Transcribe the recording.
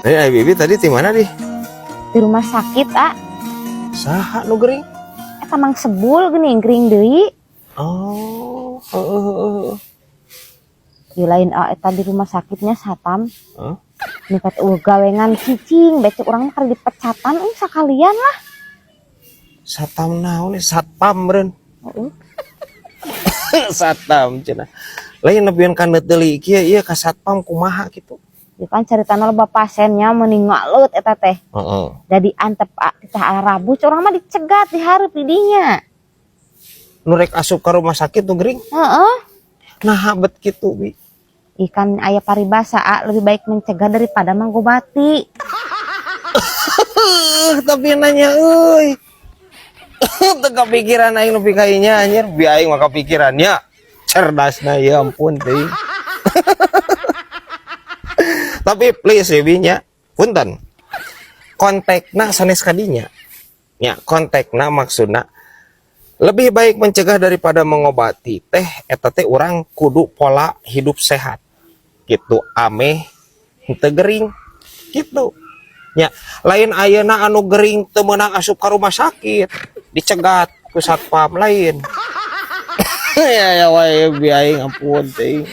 Eh, Bibi tadi di mana di? Di rumah sakit, ah. Saha nu gering? Eta Mang Sebul geuning gering deui. Oh, heeh heeh. Di lain, ah, eta di rumah sakitnya satpam. Hah? Nepi ka euweuh gawengan cicing, becek urang mah keur dipecatan euy sakalian lah. Satpam naon? Satpam meureun. Heeh. Satpam cenah. Lain nepian ka deuli kieu ieu ka satpam kumaha kitu? Ya kan caritana loba pasiennya meni ngaleut eta teh. Jadi antep, ah, titah Rabu urang mah dicegat di hareup di dinya. Nu rek asup ka rumah sakit tuh gering. Heeh. Nah, bet kitu, Bi? Ikan aya paribasa, ah, lebih baik mencegah daripada mengobati. Tapi nanya euy. Teu kepikiran aing nepi ka inya anjir, bi aing mah kepikirannya cerdasna, ya ampun teuing. Tapi please ya, Bi, nya, punten. Kontekna sanes kadinya. Ya, kontekna maksudna lebih baik mencegah daripada mengobati teh eta teh urang kudu pola hidup sehat gitu ameh henteu gering gitu ya. Lain ayeuna anu gering teu meunang asup ka rumah sakit dicegat ku satpam, lain ya. Ya wae, bi aing, ampun teuing.